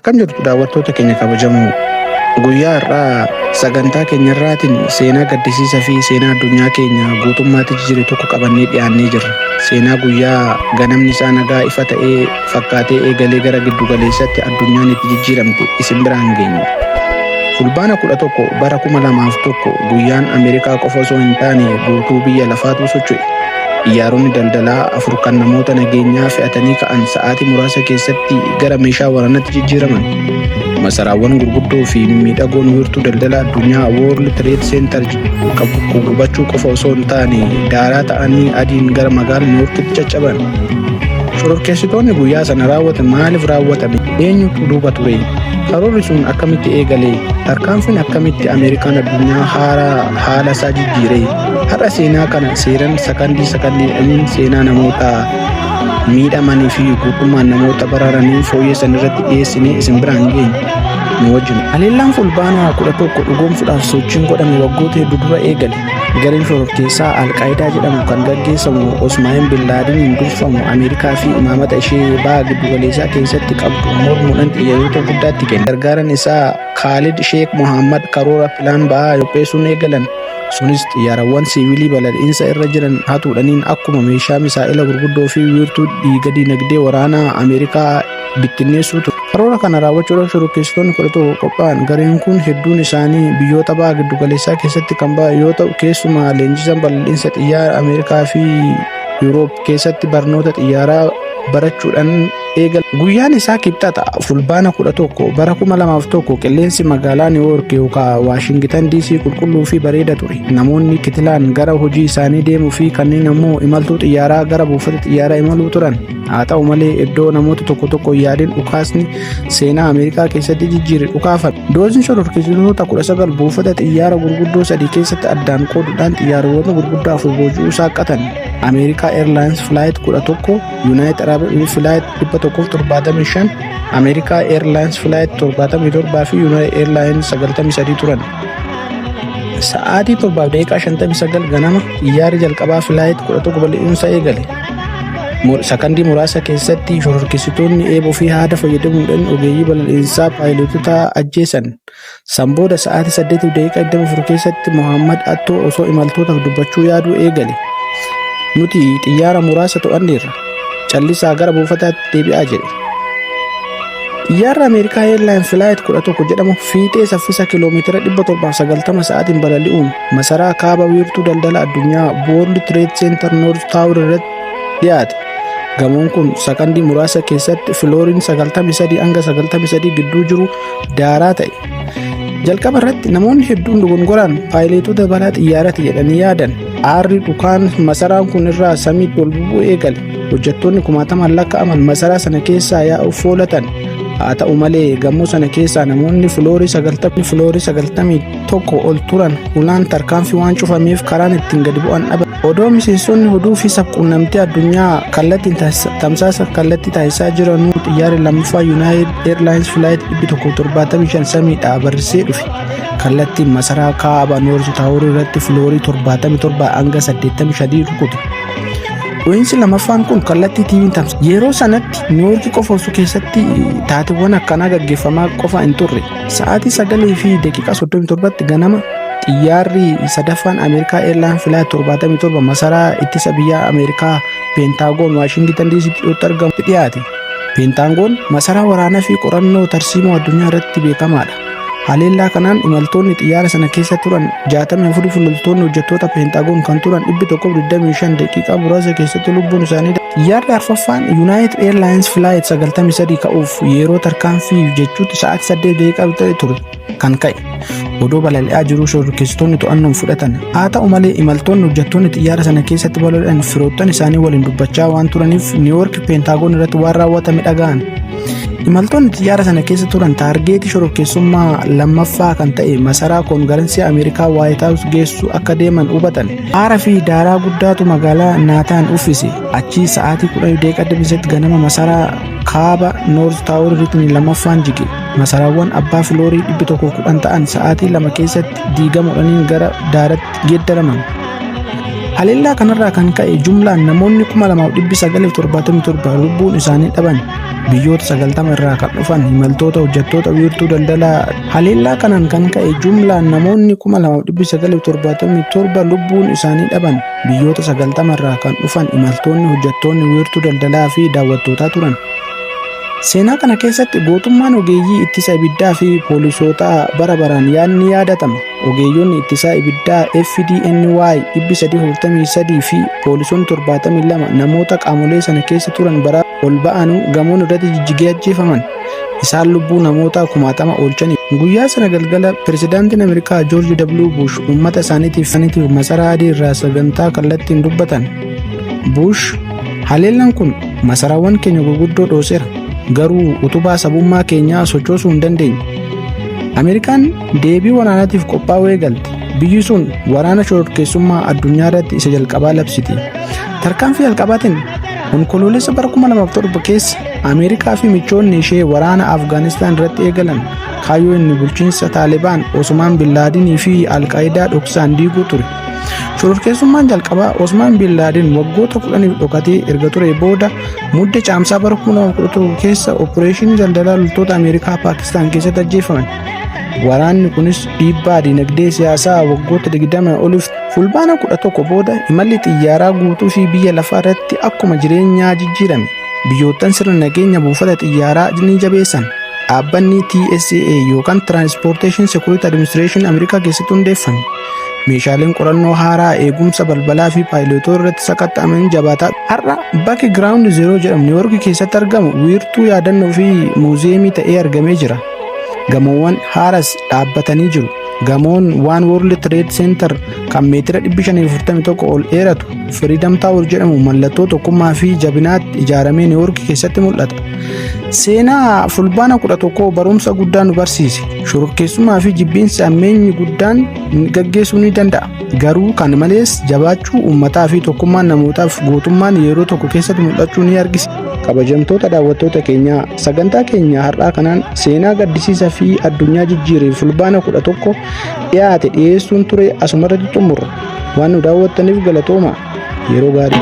Akkam jirtu daawwattoota keenya kabajamoo? Guyyaa har'aa sagantaa keenya irraatiin seenaa gaddisiisaa fi seenaa addunyaa keenya guutummaatti jijjiire tokko qabannee dhiyaannee jirra. Seenaa guyyaa ganamni isaa nagaa ifa ta'ee fakkaatee eegalee gara giddu galeessatti addunyaan itti jijjiiramte isin biraan geenya. Fulbaana 11 bara 2001 guyyaan Ameerikaa qofa osoo hin taane guutuu biyya lafaatu socho'e. Xiyyaaronni daldalaa afur kan namoota nageenyaa fe'atanii ka'an sa'aatii muraasa keessatti gara meeshaa waraanaatti jijjiiraman. Masaraawwan gurguddoo fi mimmiidhagoon wiirtuu daldala addunyaa World Trade Center qabu gubachuu qofa osoo hin taane daaraa ta'anii adiin gara magaalaa New Yorkitti caccaban. Shororkeessitoonni guyyaa sana raawwatan maaliif raawwatame? Eenyutu duuba ture? Karoorri sun akkamitti eegale? Tarkaanfiin akkamitti Ameerikaan addunyaa haaraa haala isaa jijjiire? Har'a seenaa kana seeran sakandii sakandiidhaan seenaa namoota miidhamanii fi guutummaan namoota baraaranii fooyyessan irratti dhiyeessinee isin biraan geenya. Nu wajjin. Haleellaan Fulbaana 11 dhugoomsuudhaaf sochiin godhame waggoota hedduu dura eegale. Gareen shororkeessaa Alqaayidaa jedhamu kan gaggeessamu Osmaa'in Bin Laadiniin durfamu Ameerikaa fi imaamata ishee baha giddugaleessaa keessatti qabdu mormuudhaan xiyyeeffannoo guddaatti kenne. Gargaaran isaa Kaalid Sheek Mohammad karoora pilaan ba'aa qopheessuun eegalan. Sunis xiyyaarawwan siivilii balali'insa irra jiran hatuudhaniin akkuma meeshaa misaa'ila gurguddoo fi wiirtuu dhiiga dinagdee waraanaa Ameerikaa bittinneessuu ture. Karoora kana raawwachuudhaaf shororkeessitoonni 11 qophaa'an. Gareen kun hedduun isaanii biyyoota baha giddugaleessaa keessatti kan ba'an yoo ta'u, keessumaa leenjisan balali'insa xiyyaara Ameerikaa fi Yuuroop keessatti barnoota xiyyaaraa barachuudhaan eegala. Guyyaan isaa Kibxata Fulbaana 11 bara 2001 qilleensi magaalaa New York yookaan Waashingitan DC qulqulluu fi bareeda ture. Namoonni kitilaan gara hojii isaanii deemuu fi kanneen ammoo imaltuu xiyyaaraa gara buufata xiyyaaraa imaluu turan. Haa ta'u malee, iddoo namoota tokko tokko yaadin dhukaasni seenaa Ameerikaa keessatti jijjiire dhukaafame. Doozin shororkeessitoota 19 buufata xiyyaara gurguddoo sadii keessatti addaan qooduudhaan xiyyaarota gurguddaa afur booji'uu saaqqatan. Ameerikaa Airlines Flight 11, United Arab Flight 175, Ameerikaa Airlines Flight 77 fi United Airlines 93 turan. Sa'aatii 7:59 ganama xiyyaarri jalqabaa Flight 11 balali'uunsa eegale. Sakandii muraasa keessatti shororkeessitoonni eeboo fi haada fayyadamuudhaan ogeeyyii balali'insaa paayilotota ajjeesan. San booda sa'aatii 8:24 keessatti Mohammad Attoo osoo imaltootaaf dubbachuu yaaduu eegale. "Nuti xiyyaara muraasa to'anneerra. Callisaa gara buufataatti deebi'aa," jedhe. Xiyyaarri Ameerikaa Airline Flight 11 jedhamu fiixee saffisa kiiloomeetira 790 sa'aatiin balali'uun masaraa kaaba wiirtuu daldala addunyaa World Trade Center North Tower irratti dhiyaate. Gamoon kun sakandii muraasa keessatti filooriin 93 hanga 93 gidduu jiru daaraa ta'e. Jalqaba irratti namoonni hedduun dogongoraan paayileetota balaa xiyyaarati jedhanii yaadan. Aarri dhukaan masaraan kun irraa samiitti ol bu'uu eegale. Hojjettoonni kumaatamaan lakkaa'aman masaraa sana keessaa yaa'uuf foolatan. Haa ta'u malee, gamoo sana keessaa namoonni filoorii 91 ol turan ulaan tarkaanfii waan cufameef karaan ittiin gadi bu'an dhaban. Odoo miseensonni oduu fi sabquunnamtii addunyaa kallattiin tamsaasa kallattii taasisaa jiranuu xiyyaarri lammaffaa United Airlines Flight 175 samiidhaa barrisee dhufe. Kallattiin masaraa kaaba North Tower irratti filoorii 77 hanga 83 rukute. Dho'iinsi lammaffaan kun kallattii TV'n tamsa. Yeroo sanatti Niiwoorki qofa osoo keessatti taateewwan akkanaa gaggeeffamaa qofa hin turre. Sa'aatii 9:37tti ganama xiyyaarri sadaffaan Ameerikaa Airline Flight 77 masaraa ittisa biyyaa Ameerikaa Peentaagoon Waashingitan DCtti dhiyootti argamu dhiyaate. Peentaagoon masaraa waraanaa fi qorannoo tarsiimoo addunyaa irratti beekamaadha. Haleellaa kanaan imaltoonni xiyyaara sana keessa turan 64 fi loltoonni hojjettoota Peentaagoon kan turan 125 daqiiqaa muraasa keessatti lubbuun isaanii. Xiyyaarri arfaffaan United Airlines Flight 93 ka'uuf yeroo tarkaanfii jechuutti sa'aatii 8 daqiiqaa ture kan ka'e. Odoo balali'aa jiruu shororkeessitoonni to'annoon fudhatan. Haa ta'u malee, imaltoonni hojjettoonni xiyyaara sana keessatti balali'an firoottan isaanii waliin dubbachaa waan turaniif Niiwoork Peentaagoon irratti waan raawwatame dhaga'an. Imaltoonni xiyyaara sana keessa turan taargeetii shororkeessummaa lammaffaa kan ta'e masaraa koongirensii Ameerikaa Waayit Haawus geessu akka deeman hubatan. Aara fi daaraa guddaatu magaalaa Naataan uffise. Achii sa'aatii 10:28 ganama masaraa kaaba North Tower irratti lammaffaan jige. Masaraawwan abbaa filoorii 110 ta'an sa'aatii 2 keessatti diigamuudhaan gara daaratti geeddaraman. Haleellaa kanarraa kan ka'e jumlaan namoonni 2977 lubbuun isaanii dhaban. Biyyoota 90 irraa kan dhufan imaltoota, hojjettoota wiirtuu daldalaa. Haleellaa kanaan kan ka'e jumlaan namoonni 2977 lubbuun isaanii dhaban. Biyyoota 90 irraa kan dhufan imaltoonni, hojjettoonni wiirtuu daldalaa fi daawwattootaa turan. Seenaa kana keessatti gootummaan ogeeyyii ittisa ibiddaa fi poolisootaa bara baraan ni yaadatama. Ogeeyyonni ittisaa ibiddaa FDNY 343 fi poolisoonni 72 namoota qaamolee sana keessa turan bara ol ba'anuu gamoon irratti jijjigee ajjeefaman. Isaan lubbuu namoota kumaatama oolchani. Guyyaa sana galgala pirezidaantiin Ameerikaa George W. Bush uummata isaaniitiif masaraa adii irraa sagantaa kallattiin dubbatan. Bush, "Haleellaan kun masaraawwan keenya gurguddoo dhooseera, garuu utubaa sabummaa keenyaa sochoosuu hin dandeenye." Ameerikaan deebii waraanaatiif qophaa'uu eegalte. Biyyi sun waraana shororkeessummaa addunyaa irratti isa jalqabaa labsite. Tarkaanfii jalqabaatiin Onkoloolessa bara 2007 keessa Ameerikaa fi michoonni ishee waraana Afgaanistaan irratti eegalan. Kaayyoo inni bulchiinsa Taalibaan, Osmaan Bin Laadinii fi Alqaayidaa dhoksaan diiguu ture. Shororkeessummaan jalqabaa Osmaan Bin Laadin waggoota 10f dhokatee erga ture booda, Mudde Caamsaa bara 2011 keessa opereeshinii daldalaa loltoota Ameerikaa Paakistaan keessatti ajjeefaman. Waraanni kunis dhiibbaa dinagdee siyaasaa waggoota 20 oliif. Fulbaana 11 booda imalli xiyyaaraa guutuu fi biyya lafaa irratti akkuma jireenyaa jijjiirame. Biyyoottan sirna nageenya buufata xiyyaaraa ni jabeessan. Dhaabbanni TSA yookaan Transportation Security Administration Ameerikaa keessatti hundeeffame. Meeshaaleen qorannoo haaraa eegumsa balbalaa fi paayilootoo irratti sakatta'aman jabaataa. Har'a bakki Ground Zero jedhamu New York keessatti argamu wiirtuu yaadannoo fi muuziyeemii ta'ee argamee jira. Gamoowwan haaras dhaabbatanii jiru. Gamoon One World Trade Center kan meetira 541 ol dheeratu Freedom Tower jedhamu mallattoo tokkummaa fi jabinaatti ijaaramee New York keessatti mul'ata. Seenaa Fulbaana 11 barumsa guddaa nu barsiise. Shororkeessummaa fi jibbiinsi ammeenyi guddaan gaggeessuu ni danda'a. Garuu kan malees jabaachuu uummataa fi tokkummaan namootaaf gootummaan yeroo tokko keessatti mul'achuu ni argisiisa. Kabajamtoota daawwattoota keenyaa, sagantaa keenya har'aa kanaan seenaa gaddisiisaa fi addunyaa jijjiire Fulbaana 11 dhiyaate dhiyeessuun ture asumarratti xumurra. Waan nu daawwattaniif galatooma. Yeroo gaarii.